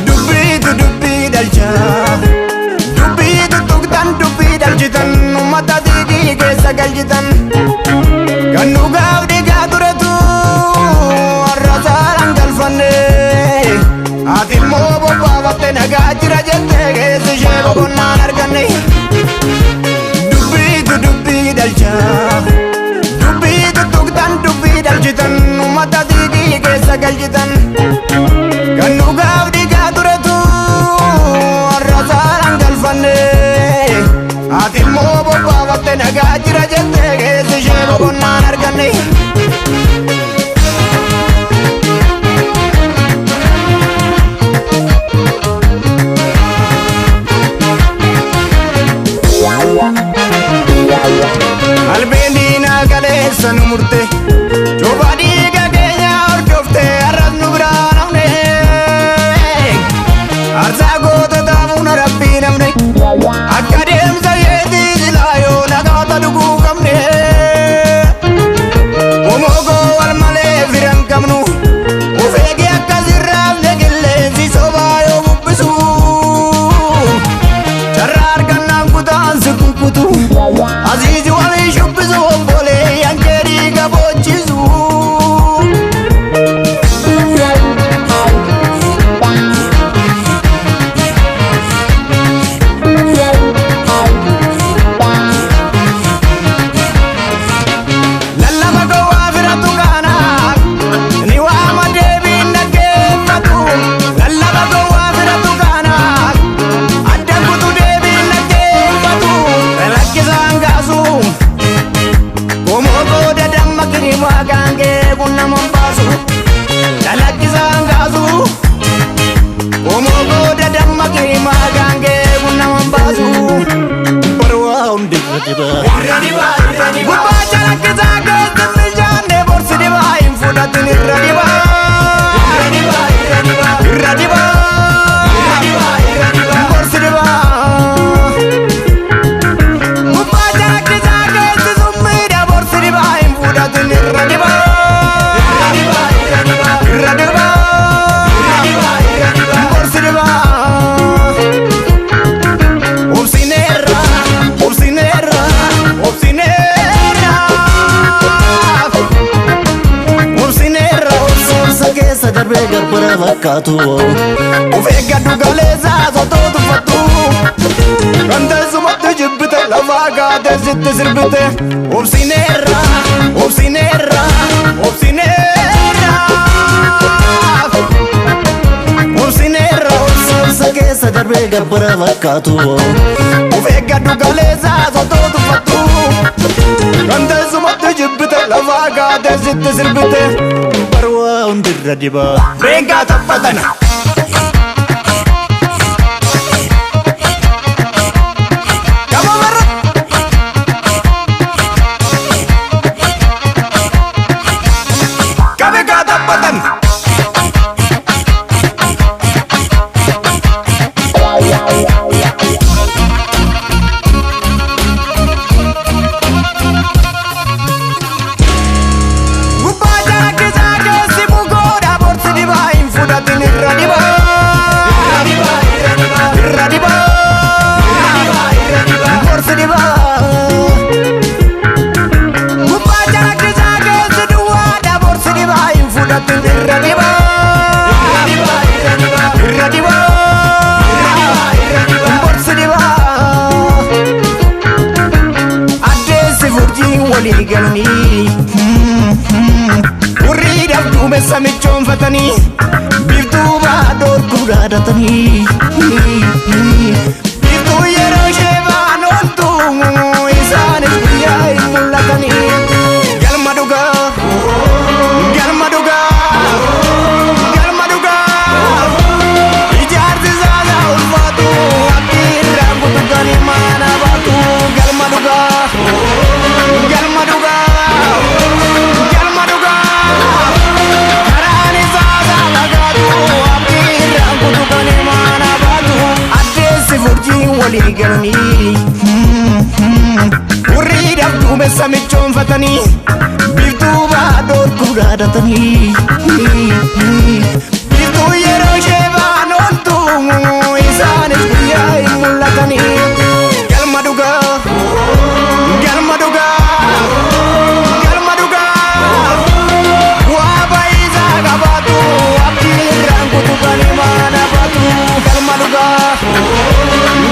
Dubbiitu dubbii dhalcha. Dubbii tuttuqtan, dubbii dhalchitan, uummata diigii keessa galchitan. Kan dhugaaf dhiigaa turetu har'a saaraan galfanne. Ati immoo bobbaafatte nagaa jira jettee keessi ishee boqonnaan arganne. Dubbiitu dubbii dhalcha. Dubbii tuttuqtan, dubbii dhalchitan, uummata diigii keessa galchitan. Kan dhugaaf dhiigaa turetu har'a saaraan galfanne. Ati immoo bobbaafatte nagaa jira jettee keessi ishee boqonnaan arganne. Albeen diinaa kaleessa nu murte, cufa dhiiga keenya hordofte, har'as nu biraa namne. Aarsaa gootota fuuna rabbii namne, akka deemsa isheetii silaa yoo nagaata dhuguu qabne. Homoogoo wal malee firan qabnu, of eegi akka sirraafne qilleensi sobaa yoo bubbisu. Carraa argannaan kutaan si kukkutu, asiisi walii shubbisu, obbolee yankee dhiiga boochisu. Lallaba gowwaa firatu kaanaaf ni waama deebiin dhaggeeffatu. Lallaba gowwaa firatu kaanaaf adda kutu deebiin dhaggeeffatu. Rakkisaan kaasu qomoo booda damma kirimaa gaangee kun nama hin baasu. Dalakkisaan kaasu qomoo booda damma kirimaa gaangee kun nama hin baasu. Barwaa hundi irra dibaa. Gubbaa calaqqisaa keessi bilchaanne, borsi dibaa hin fudhatin, irra dibaa. Irra dibaa. Borsi dibaa. Gubbaa calaqqisaa keessi summiidha, borsi dibaa hin fudhatin, irra dibaa. Irra dibaa. Borsi dibaa. Obsineerra, obsineerra, obsineerra. Obsineerra, Obsa keessa darbee garbara fakkaatu. Of eeggadhu galeessaa sotoo tuffattu. Kan teessumatti jibbite lafaa kaatee sitti sirbite. Obsineerra, obsineerra, obsineerra. Obsineerra, Obsa keessa darbee garbara fakkaatu. Of eeggadhu galeessaa sotoo tuffattu. Kan teessumatti jibbite lafaa kaatee sitti sirbite. Barwaa hundirra dibaa. Reengaa taphatan. Gama barra. Qabe kaa taphatan. Gubbaa calaqqisaa keessi bukoodha, borsi dibaa hin fudhatin, irra dibaa. Irra dibaa. Borsi dibaa. Gubbaa calaqqisaa keessi duwwaadha, borsi dibaa hin fudhatin, irra dibaa. Irra dibaa. Borsi dibaa. Addeessi furjiin walii galanii, hurriidhaaf duumessa michoonfatanii, biiftuu baadhoorguu dhaadatanii, biiftuu yeroo ishee ba'an ooltu, isaanis guyyaa hin mul'atanii. Galma dhugaa, galma dhugaa, galma dhugaa, ijaarsi isaa ulfaatu. irraanfatanii biiftuu baadhoo Gudaadatanii. Biiftuu yeroo ishee ba'an ooltu isaanis guyyaa hin mul'atanii. Galma dhugaa, galma dhugaa, galma dhugaa. Waa baay'isaa qabaatu abdii irraan kutubanii maana baatu. Galma dhugaa,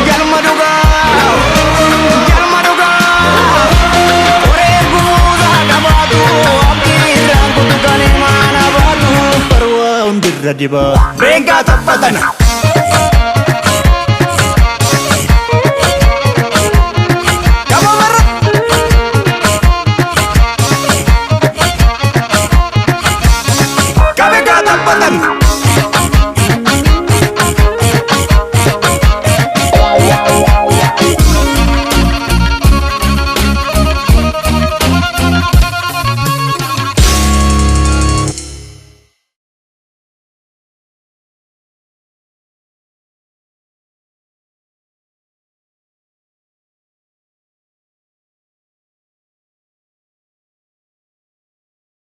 galma dhugaa, galma dhugaa. Qoree guutaa qabaatu abdii irraan kutubanii maana baatu. Barwaa hundirra dibaa. Reengaa taphatana.